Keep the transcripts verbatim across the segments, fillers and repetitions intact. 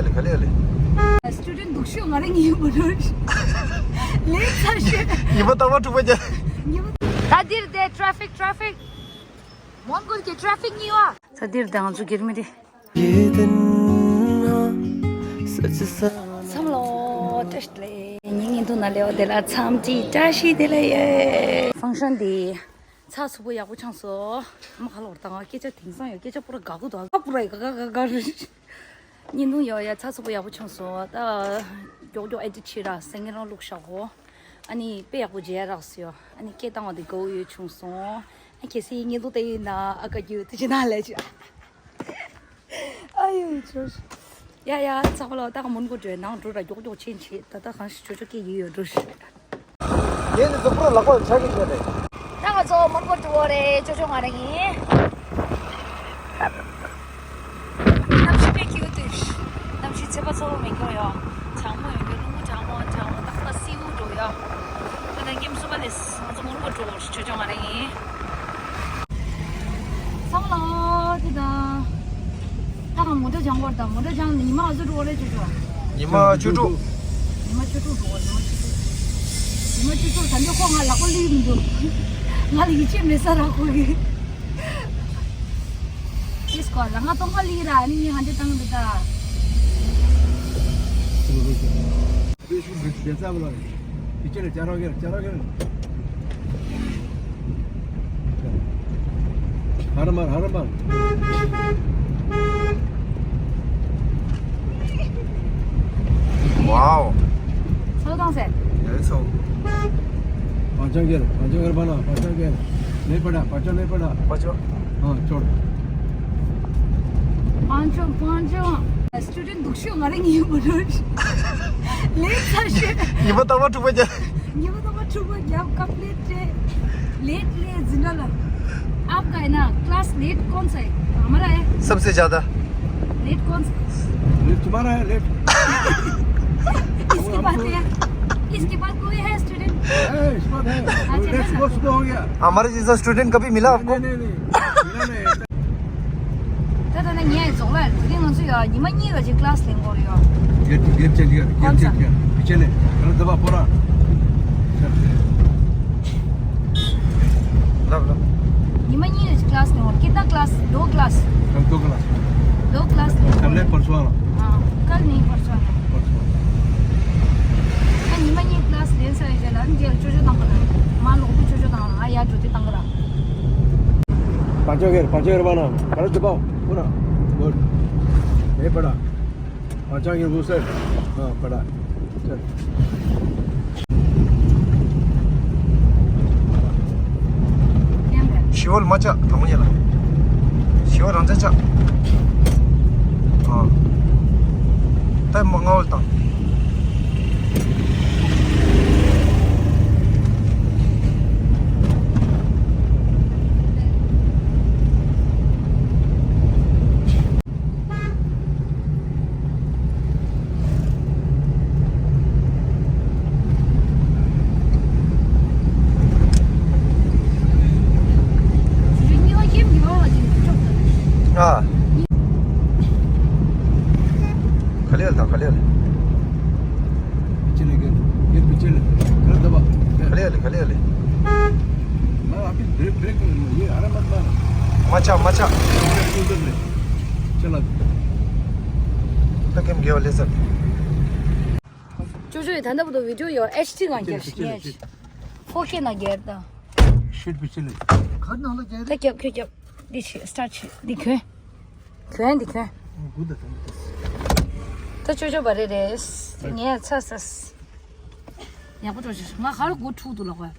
ལེ་ག་ལེ་ལེ། སི་ཊུ་ཌེན་ཊི་སྡུག་ཤོས་ང་རང་ཡིན་པ་འགྲོ། ལེ་ཚ་ཤོས། ཉི་མ་རྟག་པར་འཁྲུག་པ་རྒྱག་ཉི་མ། ད་འདིར་བསྡད། ཊེ་ཕིག་ཊེ་ཕིག་མོན་གྷོ་གི་ཊེ་ཕིག་རྙིང་བ། ད་འདིར་བསྡད། ང་ཚོ་སྒེར་མི་རེད། བསམ་བློ་བཀྲ་ཤིས་བདེ་ལེགས། ཉིན་ངན་ཐུག་ན་ལེའོ་དེ་ལ་འཚམས་འདྲི་བཀྲ་ཤིས་བདེ་ལེགས་ཡོད། ཕང་ཤན་འདི་ཚགས་ཚུད་པོ་ཡག་པོ་ཆགས་སོང་། ཨ་མ་ཁ་ལོར་དང་སྐད་ཆ་དེང་སང་ཡོད། སྐད་ཆ་པུ་ར་དགའ་གུ་དང་ཨ་པུ་ར་ཡི་ག་ག་ག་ག་རེད། བརྙན་ཐུང་ཡོད་ཡ། ཚགས་ཚུད་པོ་ཡག་པོ་བྱུང་སོང་། ད་མགྱོགས་མགྱོགས་ཨེ་ཌིཊ་བྱེད་ར་སེང་གེ་རང་བླུགས་བཞག་གོ། ཨ་ནི་དཔེ་ཡག་པོ་མཇལ་རག་སོང་ཡ། ཨ་ནི་སྐད་བཏང་བ་དེ་དགའ་བོ་ཡོད་བྱུང་སོང་། ཨ་གལ་སྲིད་བརྙན་ཐུང་བལྟས་ཡིན་ན་ཨ་དགའ་རྒྱུ་དེ་ཅི་ན་ལས་ཅི། ཨ་ཡོ་ཅོ། ཡ་ཡ་ཚགས་པ་ལོ། ད་ག་མོན་གྷོ་འགྲོ་ནང་འགྲོ་ར། མགྱོགས་མགྱོགས་ཆེན་བྱེད། ད་ད་གང་ཞིག་ཅོ་ཅོ་སྐད་ཡོད་ཡོད་འགྲོ་ཞིག་ངས་ནི་གཟུགས་པོ་ལག་པ་ཆག་གི་ཡོད་རེད། ད་ང་ཚོ་མོན་གྷོ་འགྲོ་བ་རེད། ཅོ་ཅོ་ང་རང་ཡིན། གནམ་གཤིས་དཔེ་སྐྱིད་པོ་འདུག་གནམ་གཤིས་ཚད་པ་ཚ་པོ་མེད་ཀྱང་ཡོད། གྲང་མོ་ཡོད་ཀྱང་རླུང་བུ་གྲང་མོ་གྲང་མོ། ཏག་ཏག་བསིལ་པོ་འགྲོ་ཡོད། ད་ལྟ་ཉིན་གསུམ་པ་ལས་ང་ཚོ་མོན་གྷོ་འགྲོ་བ་རེད། ཅོ་ཅོ་ང་རང་ཡིན། སང་ལོ་དེ་དང་། ད་ག་མོ་ཊ་སྦྱང་བར་དང་། མོ་ཊ་སྦྱང་ཉི་མ་ག་ཚོད་འགྲོ་བ་རེད་ཅོ་ཅོ། ཉི་མ་བཅུ་དྲུག་ཉི་མ་བཅུ་དྲུག་འགྲོ་བ། ཉི་མ་བཅུ་དྲུག་ཉི་མ་བཅུ་དྲུག་ད་འདི་ཁོ་ང་ལག་པ་ལུས་མི་འདུག་ང་ལ་ཡིད་ཆེས་མེད་ས་ར་ཁོ་གི། ཨིས་ཀོ་ལ་ང་སྟོང་པ་ལི་ར་ནི་ཧ་འདི་ཏང་འདི་ད། हर मार, हर मार। वाओ। सौ दस है। ये सौ। पाँचों गिर, पाँचों गिर बना, पाँचों गिर। नहीं पड़ा, पाँचों नहीं पड़ा। पाँचों। हाँ, छोड़। पाँचों, पाँचों। स्टूडेंट दुख शो मारेंगे ये बोलो। लेट सा शे। ये बताओ, तू बजा। ये बताओ, तू बजा। कब लेट है? लेट ले, जिंदा ला। आपका है ना, क्लास लेट कौन सा है? हमारा है। सबसे ज्यादा। लेट कौन सा? लेट तुम्हारा है, लेट। इसके बाद है, इसके बाद कोई है स्टूडेंट? है, इस बार है। अच्छा, लेट है ना? सुबह, सुबह हो गया। हमारे जैसा स्टूडेंट कभी मिला आपको? नहीं, नहीं, नहीं, नहीं। मिला नहीं। ད་ད་ནི་ངས་རྫོང་ལ་དེ་རིང་ང་ཚོ་ཡ་ཉི་མ་གཉིས་ལ་ཅིག་ཀླ་སི་ལེན་དགོས་རེད་ཡ། गेट गेट चेंज कर, गेट चेंज कर। पीछे ले। गलत दबा पूरा। लब लब। ཉི་མ་གཉིས་ལ་ཅིག་ཀླ་སི་ལེན་དགོས། कितना क्लास? दो क्लास। कल दो क्लास। दो क्लास ལེན་དགོས། कल नहीं, परसों आना। हाँ, कल नहीं, परसों आना। परसों। ད་ཉི་མ་གཉིས་ཀླ་སི་ལེན་ཚར་ཡོད་ཅེ་ལ་ནི་རྗེས་ལ་ཅོ་ཅོ་བཏང་གི་ར། མ་ལོག་པའི་ཅོ་ཅོ་བཏང་ར། ང་ཡ་འགྲོ་དུས་བཏང་གི་ར། पाँचों गिर, पाँचों गिर बना। गलत दबाओ, पूरा। गुड। नहीं पड़ा। पाँचों गिर घुसे। हाँ, पड़ा। चल। ཞི་བ་ལ་མ་ཆག་དང་པོ་ཉལ་ལ། ཞི་བ་རང་ཆག་ཆག་ཨ། ད་མ་ང་བ་ལ་དང་། ཨ། ག་ལེ་ཡ་ལ་དང་ག་ལེ་ཡ་ལ། पीछे ले गए, ये पीछे ले। गलत दबा। खड़े वाले, खड़े वाले। मैं अभी ब्रेक, ब्रेक कर लूँ, ये आराम मत मार। मचा, मचा। उधर ले। चला। तो क्या गेव ले सर। ཅོ་ཅོ་ཡི་ད་ལྟ་བར་དུ་བི་ཌི་ཡོ་ཨེཆ་ཌི་ནང་རྒྱབ་ཤིག་ཕོར་ཁེ་ནང་རྒྱབ་དང་། ཤིཊ་པི་ཆེ་ལེ། ད་རྒྱབ་ཁྱོད་རྒྱབ། འདི་བྱེད། སི་ཊར་ཊི་བྱེད། འདི་གྱོན། གྱོན་འདི་གྱོན། ད་ཅོ་ཅོ་བ་རེད་རེད། ངས་ཚ་ས། ཡག་པོ་འགྲོ་ཆེ། ང་ཧར་གོ་འཁྲུག་འདུག་ལ་གོ།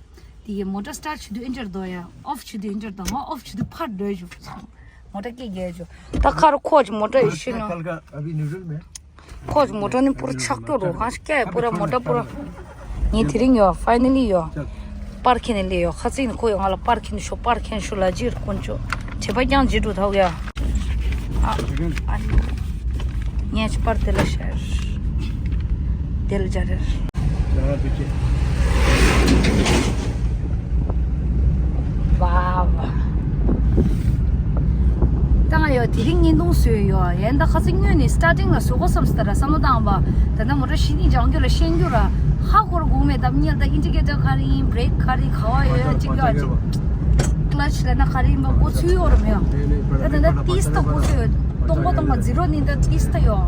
དེ་གི་མོ་ཊ་སི་ཊར་ཊི་བྱེད་དུས་ཨིན་ཇར་དོ་ཡ། ཨོཕ་བྱེད་དུས་ཨིན་ཇར་དོ། ང་ཨོཕ་བྱེད་དུས་ཕར་འགྲོ་ཡ་བྱུང་། མོ་ཊ་སྐད་རྒྱག་ཡ་བྱུང་། ད་ཁར་ཁོ་ཅིག་མོ་ཊ་ཡི་ཤི་ན། कल का अभी न्यूट्रल में। ཁོ་ཅིག་མོ་ཊ་ནི་པུ་ར་ཆག་ཏོ་རུ་གང་ཞིག་སྐྱ་ཡ་པུ་ར་མོ་ཊ་པུ་ར། ངས་དེ་རིང་ཡོད་ཕའི་ནལ་ལི་ཡོད། པར་ཁེ་ནི་ལི་ཡོད། ཁ་ཚིག་ནི་ཁོ་ཡོད་ང་ལ་པར་ཁེ་ནི་ཤོ་པར་ཁེ་ནི་ཤོ་ལ་ཇིར་དཀོན་མཆོག་དྲི་བ་རྐྱང་ཇི་འགྲོ་ཐོག་ཡ། ཨ། ཨ། ངས་ཅི་པར་དེ་ལ་ཤར། དེ་ལ་ཇ་རེར། ཝའོ། ད་ང་ཡོད་དེ་རིང་བརྙན་ཐུང་བཟོས་ཡོད། ཡན་ད་ཁ་སང་སྔོན་ནས་སི་ཊར་ཊིང་ལ་བཟོ་དགོས་བསམ་སྟེ་ར་བསམ་བློ་བཏང་བ། ད་ལྟ་མོ་ཊ་གཞི་ནས་སྦྱང་རྒྱུ་ལ་ཤེས་རྒྱུ་ར་ཧ་གོ་ར་གོ་མེད། ད་ཉལ་ད་ཨིན་ཌི་ཀེ་ཊར་ག་རེ་ཡིན། བྷི་རེག་ག་རེ་ག་བ་ཡོད་ཅིག་ཡོད་ཅིག་ཀི་ལ་ཆི་ལབ་ན་ག་རེ་ཡིན་པ་གོ་ཚུལ་ཡོད་ར་མེད་ཡོད། ད་ད་ད་ཏིས་ད་གོ་ཚུལ་ཡོད། སྟོང་པ་སྟོང་པ་ཛི་རོ་ནས་ད་ཏིས་ད་ཡོད།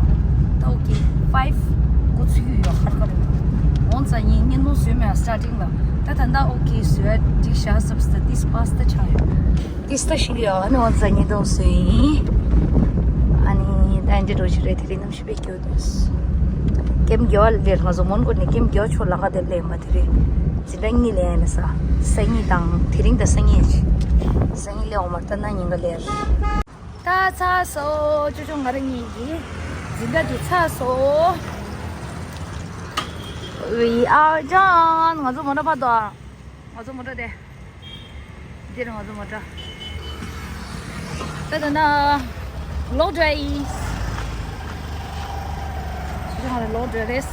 ད་ཨོ་ཀེ་ཕའིབ་གོ་ཚུལ་ཡོད་ཧར་ག་རེ། འོང་ཙང་ཡིན་བརྙན་ཐུང་བཟོས་མེད་སི་ཊར་ཊིང་ལ། ད་ད་ད་ཨོ་ཀེ་བཟོས་འགྲིག་ཤག་བསམ་སྟེ་ཏིས་པཱས་ད་ཆགས་ཡོད། ཏིས་ད་ཤི་ཡོད། ཨ་ནི་འོང་ཙང་བརྙན་ཐུང་བཟོས་ཡིན། ཨ་ནི་ད་འདི་འགྲོ་ཞིག་རེད། དེ་རིང་གནམ་གཤིས་དཔེ་སྐྱོ་འདུག་ཀེམ་རྒྱག་པ་ལེར་ང་ཚོ་མོན་གྷོ་ནས་ཀེམ་རྒྱག་ཆོག་ལམ་ཁ་དེ་སླེབས་མ། དེ་རིང་འཛིན་གྲྭ་གཉིས་ལ་ཡིན་ན་ས་སང་ཉིན་དང་དེ་རིང་དང་སང་ཉིན་ཞིག་སང་ཉིན་སླེབས་འོང་མ། ད་ན་ཉིན་ག་ལེར། ད་ཚར་སོང་། ཅོ་ཅོ་ང་རང་གཉིས་ཀྱི་འཛིན་གྲྭ་དེ་ཚར་སོང་། We are done. ང་ཚོ་མོ་ཊ་ཕར་འདུག་ང་ཚོ་མོ་ཊ་དེ། འདིར་ང་ཚོ་མོ་ཊ། ད་ད་ན་ལོག་འགྲོ་ཡིན། ཅོ་ཅོ་ང་རང་ལོག་འགྲོ་རེད།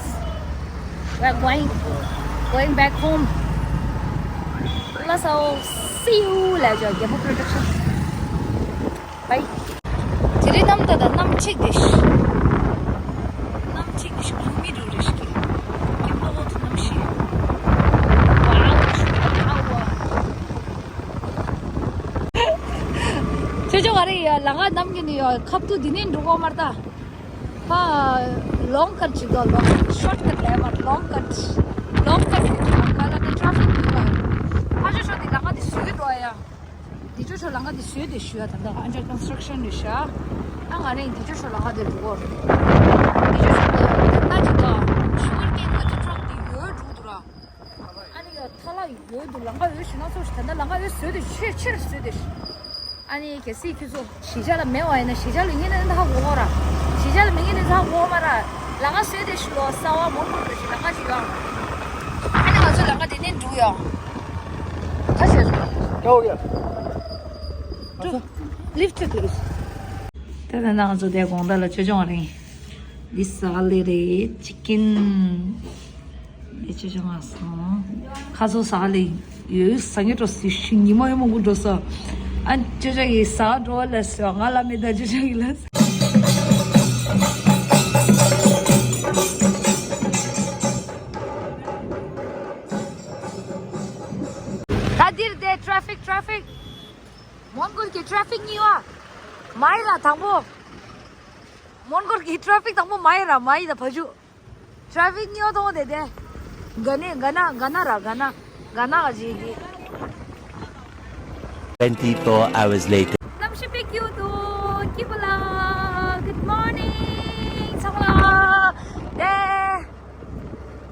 We're going, going back home. ལགས་སོ། See you. ལས་ཅོ་རྒྱལ་པོ་པྲོ་ཌག་ཤན། བའི། དེ་རིང་གནམ་ད་ད་གནམ་འཁྲིག་དེ་ཤི། གནམ་འཁྲིག་དེ་ཤི། ཁུ་མི་རུ་རེ་ཤི་གི། ཀེམ་པོ་ལོ་དུ་གནམ་ཤི། ཅོ་ཅོ་ང་རེ་ཡ་ལ་ང་གནམ་གྱི་ནི་ཡ་ཁབ་ཏུ་དེ་ནས་འགྲོ་གོ་མར་ད། ཧ། ལོང་ཀཊ་ཅིག་དོ། ལོང་ཤོརཊ་ཀཊ་ལས་མར་ལོང་ཀཊ། ལོང་ཀཊ་ཟེར་ག་ལ་ད་ཊྲ་ཕིག་ཡོད་པ། ཕ་ཅོ་ཤོ་དེ་ལ་ང་དེ་བཟོས་འགྲོ་ཡ། འདི་ཅོ་ཤོ་ལམ་ཁ་འདི་བཟོས་ཏེ་ཞུ་ཡ། ད་ལྟ་under construction རེད་ཤག་ཨ་ང་རང་འདི་ཅོ་ཤོ་ལམ་ཁ་འདི་འགྲོ་གོ། འདི་ཅོ་ཤོ་འདི་ལྟ་ཅིག་དང་ཤུ་གར་ཀེན་གི་ཊྲག་འདི་ཡོད་འགྲོ་འདུག་ར། ཨ་ནི་ཡ་ཐ་ལ་ཡོད་འདུག་ལམ་ཁ་ཡོད་ཞུ་ན་ཚོ་ཞིག་ད་ལྟ་ལམ་ཁ་ཡོད་བཟོས་ཏེ་ཆེར་ཆེར་བཟོས་ཏེ་ཞུ། ཨ་ནི་གལ་སྲིད་ཁྱོད་ཚོ་གཞིས་ཆགས་ལ་མེད་པ་ཡིན་ན་གཞིས་ཆགས་ལ་ཡིན་ན་ཧ་གོ་གོ་ར། གཞིས་ཆགས་ལ་མེད་ཡིན་ན་ཧ་གོ་གོ་མ་ར། ལམ་ཁ་བཟོས་ཏེ་ཞུ་ལོ། གསར་པ་མོ་མོ་འགྲོ་ཞིག་ལམ་ཁ་ཅིག་ཡོད། ཨ་ནི་ང་ཚོ་ལམ་ཁ་འདི་ནས་འགྲོ་ཡོད། ཁ་ཤས་སོང་། ཀྱའོ་ཀྱ། ཀྱའོ་ཀྱ། Lift it, please. ད་ད་ང་ཚོ་དེ་དགོང་དག་ལ་ཅོ་ཅོ་ང་རང་འདི་ཟ་ག་སླེབས་རེད། ཅི་ཀིན། འདི་ཅོ་ཅོ་ང་སོང་། ཁ་ཚོ་ཟ་ག་སླེབས་ཡོད། ཟ་ངེ་འགྲོ་སི་ཤུ་ཉི་མ་ཡོད་མང་པོ་འགྲོ་ས། ཨ་ཅོ་ཅོ་གི་ཟ་འགྲོ་བ་ལ་སོ་ང་ལ་མེད་ད་ཅོ་ཅོ་གི་ལ། ད་འདིར་དེ་ཊྲ་ཕིག་ཊྲ་ཕིག་མོན་གྷོ་གི་ཊྲ་ཕིག་གཉིས་པ། མ་ཡི་ར་དང་པོ། མོན་གྷོ་གི་ཊྲ་ཕིག་དང་པོ་མ་ཡི་ར། མ་ཡི་དང་བ་ཕྱུགས། ཊྲ་ཕིག་གཉིས་པ་དང་པོ་དེ་དེ། ག་ནས་ག་ན་ག་ན་ར་ག་ན་ག་ན་ག་ཇི་དེ། Twenty-four hours later. གནམ་གཤིས་དཔེ་སྐྱིད་པོ་འདུག་སྐྱིད་པོ་ལ། Good morning ཚང་མ་ལ། དེ།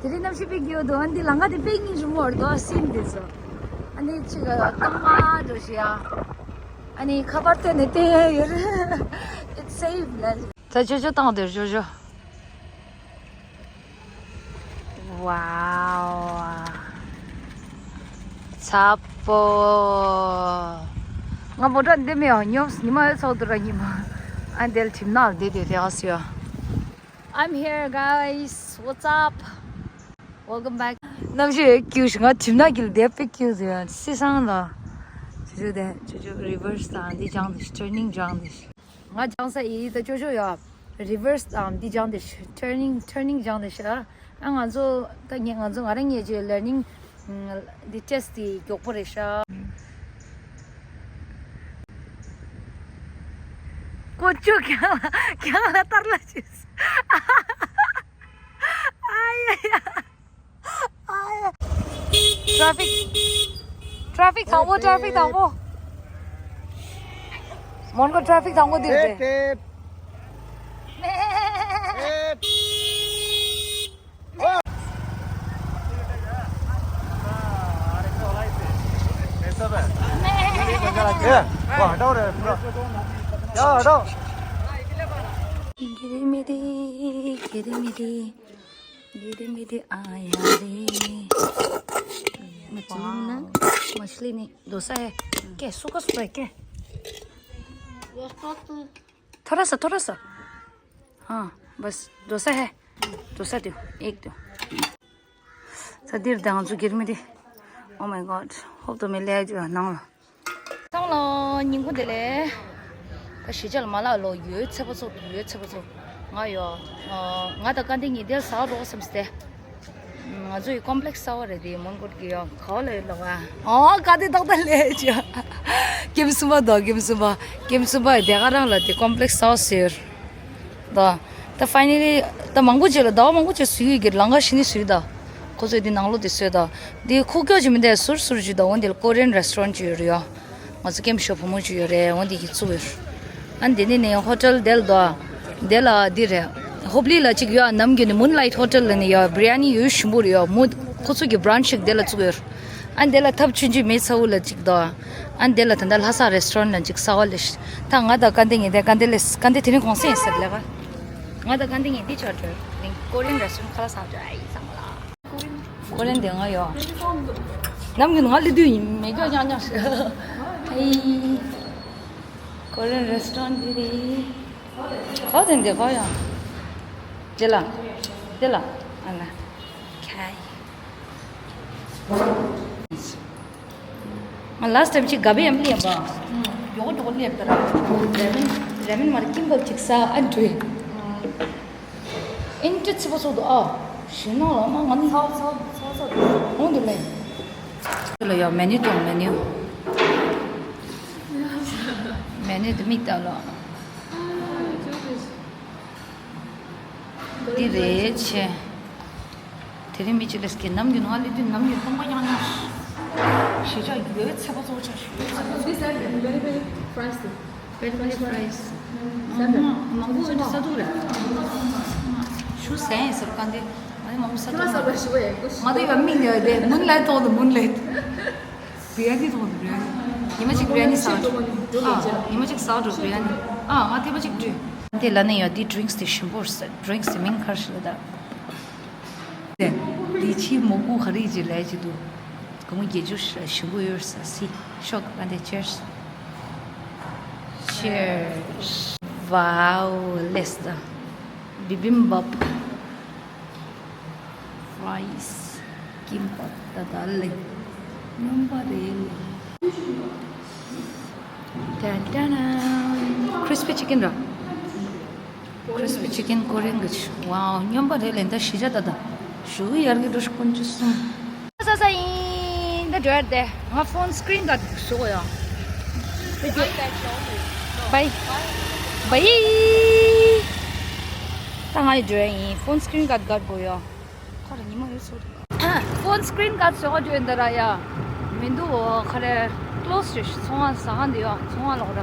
དེ་རིང་གནམ་གཤིས་དཔེ་སྐྱིད་པོ་འདུག་ཨ་འདི་ལམ་ཁ་དེ་དཔེ་སྙིང་རྗེ་མོ་རེད་འདུག་སིན་དེ་ཚོ། ཨ་ནི་ཅིག་གཏོང་མ་འགྲོ་ཞིག་ཡ། ཨ་ནི་ཁ་པར་བཏོན་ནས་བལྟས་ཡོད་རེད། It's safe ལ། ད་ཅོ་ཅོ་བཏང་དེར་ཅོ་ཅོ། Wow. ཚ་པོ། ང་མོ་ཊ་འདི་མི་ཡང་ཉོབ་ཉི་མ་ཡོད་ཚོགས་འདུག་ར་ཉི་མ། ཨ་འདིར་ཁྲིམས་ནག་འདི་དེ་རེ་ཨ་སི་ཡོ། I'm here, guys. What's up? Welcome back. གནམ་གཤིས་ཡོད་སྐྱིད་ཞིག་ང་ཁྲིམས་ནག་གི་ལ་དེ་དཔེ་སྐྱིད་ཟེར་ཡ་སི་སང་ལ། ཅོ་ཅོ་དེ་ཅོ་ཅོ་རི་ཝར་སི་དང་འདི་སྦྱངས་དེ་ཊར་ནིང་སྦྱངས་དེ། ང་སྦྱངས་ས་ཡི་ད་ཅོ་ཅོ་ཡ། རི་ཝར་སི་དང་འདི་སྦྱངས་དེ་ཊར་ནིང་ཊར་ནིང་སྦྱངས་དེ་ཤ། ཨ་ང་ཚོ་ད་ངས་ང་ཚོ་ང་རང་ངས་ཅོ་ལར་ནིང་འདི་ཊེ་སི་ཊི་དེ་མགྱོགས་པོ་རེད་ཤ། ཀོ་ཅོ་གྱང་ལ་གྱང་ལ་ལྟར་ལ་ཅིས། ཨ་ཡ་ཡ། ཨ་ཡ། ཊྲ་ཕིག་ཊྲ་ཕིག་དང་པོ། ཊྲ་ཕིག་དང་པོ། མོན་གྷོ་ཊྲ་ཕིག་དང་པོ་འདིར་རེད། ཀྱེ་རེ་མི་རེ། ཀྱེ་རེ་མི་རེ། ཨ་ཡ་རེ། མ་ཆི་ལི་ན། མ་ཆི་ལི་ནི་ཌོ་སཱ་ཧེ། ཀེ་སུ་ཀ་སུ་ཀ་ཀེ། ཐོ་ར་ས་ཐོ་ར་ས། ཧ། བས་ཌོ་སཱ་ཧེ། ཌོ་སཱ་དུ་ཨེག་དུ། ས་འདིར་ད་ང་ཚོ་ཀྱེ་རེ་མི་རེ། Oh my God. ཧོབ་ཏོ་མེ་ལེ་ཇི་ནང་ལ། ཚང་ལ་ཉིན་གུང་བདེ་ལེགས། ད་གཞིས་ཆགས་ལ་མ་ལགས་ལོ་ཡོད་ཚད་པ་ཚོ་ཡོད་ཚད་པ་ཚོ། ང་ཡོ། ང་དང་སྐལ་ལྡན་གཉིས་དེར་ཟ་རོགས་བསམ་སྟེ། ང་ཚོ་ཡི་ཀོམ་པི་ལེགས་གསར་པ་རེད་དེ་མོན་གྷོ་གི་ཡོ་ག་བ་ལ་ཡོད་ལ་བ། ཨོ་ག་དེ་ཏག་ཏག་ལས་ཅི། ཀེམ་གསུམ་པ་དོ་ཀེམ་གསུམ་པ་ཀེམ་གསུམ་པ་ཡི་དེ་ག་རང་ལ་དེ་ཀོམ་པི་ལེགས་གསར་པ་ཟེར། ད། ད་ཕའི་ནལ་ལི། ད་མང་པོ་ཅིག་ལ་ཟླ་བ་མང་པོ་ཅིག་བཟོས་ཡོད་ཀྱི་ལམ་ཁ་ཤི་ནི་བཟོས་ད། ཁོ་ཚོས་འདི་ནང་ལོགས་དེ་བཟོས་ད། འདི་ཁུག་ཀྱོག་ཅིག་མི་འདུག་ཟུར་ཟུར་ཅིག་ད་འོ་འདི་ལ་ཀོ་རི་ཡན་རེ་སི་ཊོ་རན་ཅིག་ཡོད་རེད་ཡ། ང་ཚོ་ཀེམ་ཤོ་བུ་མོ་ཅིག་ཡོད་རེད་འོ་འདི་གི་བཙུགས་ཡོད། ཨ་འདི་ནི་ནི་ཧོ་ཊེལ་དེ་ལ་ད། དེ་ལ་འདི་རེད། ཧོབ་ལི་ལ་ཅིག་ཡོད་ནམ་རྒྱུན་ནི་མུན་ལའིཊ་ཧོ་ཊེལ་ལ་ནི་ཡ་བི་རི་ཡ་ནི་ཡོད་ཞིམ་པོ་རེད་ཡ་མོ། ཁོ་ཚོ་གི་བྷ་རན་ཆི་ཞིག་དེ་ལ་བཙུགས་ཡོད། ཨ་འདི་ལ་ཐབ་ཆུང་ཆུང་མེད་ཚ་བོ་ལ་ཅིག་དོ། ཨ་འདི་ལ་ད་ལྟ་ལྷ་ས་རེ་སི་ཊོ་རན་ལ་ཅིག་གསར་པ་ལས། ད་ང་དང་སྐལ་ལྡན་གཉིས་དེ་སྐལ་ལྡན་ལས་སྐལ་ལྡན་དེ་རིང་གུང་སེང་ཡིན་ཟེར་ལས་ཀ། ང་དང་སྐལ་ལྡན་གཉིས་འདི་ཆ་བྲོས་རིང་ཀོ་རི་ཡན་རེ་སི་ཊོ་རན་ཁ་ལག་ཟ་བྲོས་ཨ་ཡིན་ཙང་ལ། ཀོ་རི་ཡན་དེ་ང་ཡོ། ནམ་རྒྱུན་ང་ལི་དུས་ཡིན་མེད་ཀྱོག་ཀྱང་ཀྱང་ཞིག་ཨེ། ཀོ་རི་ཡན་རེ་སི་ཊོ་རན་འདི་རེད། ག་དེ་འདི་ག་ཡང་། དེ་ལ། དེ་ལ། ཨ་ལ། ཁའི། ང་ལ་སི་ཊི་ཊེམ་ཅིག་ག་བེ་ཡམ་ལེབ་པ། མགྱོགས་མགྱོགས་ལེབ་ད་ར། རེ་མིན་རེ་མིན་མར་ཀིམ་པབ་ཅིག་ཟ་ཨ་འགྲོས། ཨིན་ཏི་ཚི་པོ་ཚོགས་འདུག་ཨ། ཞེ་ནང་ལ་མ་ང་ནི་ཚ་ཚ་ཚ་ཚ་འོང་འདུག་ལེ། ལ་ཡ་མེ་ནི་ཏོང་མེ་ནི། མེ་ནི་དུ་མིག་ལྟ་ལོ། འདི་རེད་ཆེ། དེ་རིང་མི་གཅིག་ལས་ཀྱི་ནམ་རྒྱུན་ང་ལས་དུས་ནམ་རྒྱུན་སྟོང་པ་ཡང་ཡང་ཞེ་དྲག་ཡོད་ཚད་པ་གཙོ་བོ་ཆགས་ཞུ་ཡོད་ཚད་པ། This are very very fries too. Very very fries. Very very fries. མང་པོ་འདི་ས་འདུག་རེད། ཞུ་ཟེར་ཡིན་ཟེར་གང་དེ་ང་དེ་མང་པོ་ས་འདུག་ང་དེ་ཡང་མིག་ནས་དེ་མུན་ལས་ཐོག་ཏུ་མུན་ལས། བི་རི་ཡ་ནི་ཐོག་ཏུ་བི་རི་ཡ་ནི། ཉི་མ་གཅིག་བི་རི་ཡ་ནི་ཟ་འགྲོ། ཨ། ཉི་མ་གཅིག་ཟ་འགྲོ་བི་རི་ཡ་ནི། ཨ། ང་ཐེབས་པ་གཅིག་བྲུས། དེ་ལ་ནི་ཡ་དེ་drinks དེ་ཞིམ་པོ་རེད། drinks དེ་མིང་ག་རེ་ཞིག་ལ་ད། དེ་དེ་ཕྱིའི་མོག་གུ་ག་རེ་ཅིག་ལས་ཅིག་འདུག་སྒོར་མོ་བརྒྱད་ཅུ་ཞིམ་པོ་ཡོད་ས་སི་ཤོག་ག་དེ། Cheers. Cheers. Wow, let's the bibimbap. Fries, ཀིམ་པབ་ད་ད་ལེ། སྙོམས་པ་རེད་ལེ། ཏན་ཏན། Crispy chicken ར། Crispy chicken Korean གི་ཆུ། Wow, སྙོམས་པ་རེད་ལེ། ད་གཞིས་ཆགས་ད་ད། ཞུ་ཡར་གི་འགྲོ་ཤོག་ཀུན་ཅི་སོང་། ས་ས་ཡིན་ད་འགྲོ་ཡར་དེ། ང་phone screen guard བཟོ་གོ་ཡ། བའི། བའི། ད་ང་ཡི་འགྲོ་ཡ་ཡིན། Phone screen guard guard དགོས་ཡ། ཁོ་ར་ཉི་མ་ཡོད་སོ། Phone screen guard བཟོ་གོ་འགྲོ་ཡ་འདི་ར་ཡ། མི་འདུག་ཨོ་ཁ་རེ། Close རེད། ཚོང་བ་ཟ་ག་འདི་ཡ། ཚོང་བ་ལོག་ར།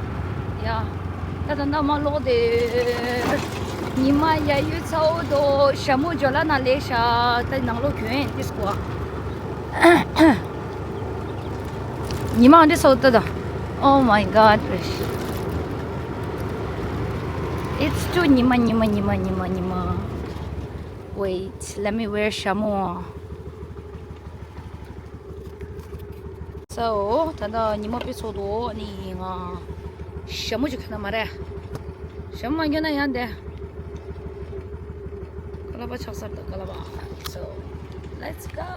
ཡ། ད་ད་ནང་མ་ལོག་དེ། ཉི་མ་ཡ་ཡོད་ཚ་བོ་དོ། ཞྭ་མོ་ཇོ་ལ་ན་ལེ་ཤ། ད་ནང་ལོག་གྱོན་ཏིས་ཀོ། ཉི་མ་འདི་སོ་ད་ད། Oh my god. It's too ཉི་མ་ཉི་མ་ཉི་མ་ཉི་མ་ཉི་མ། Wait, let me wear ཞྭ་མོ། So ད་ལྟ་ཉི་མ་དཔེ་ཚོགས་འདུག་ནི་ང་ཞྭ་མོ་ཅིག་གྱོན་ན་མ་རེད། ཞྭ་མོ་མ་གྱོན་ན་ཡང་འདི། ཀ་ལ་པ་ཆགས་ཚར་འདུག་ཀ་ལ་པ། So let's go.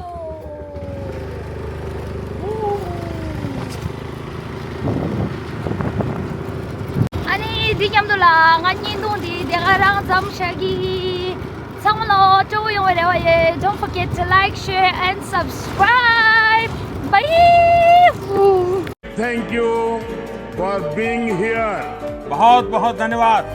ཨ་ནི་འདི་མཉམ་དུ་ལ་ང་བརྙན་ཐུང་འདི་དེ་ག་རང་མཚམས་བཞག་གི། ཚང་མ་ལ་སྤྲོ་པོ་ཡོང་བའི་རེ་བ་ཡོད། Don't forget to like, share and subscribe. Bye. Thank you for being here. बहुत बहुत धन्यवाद।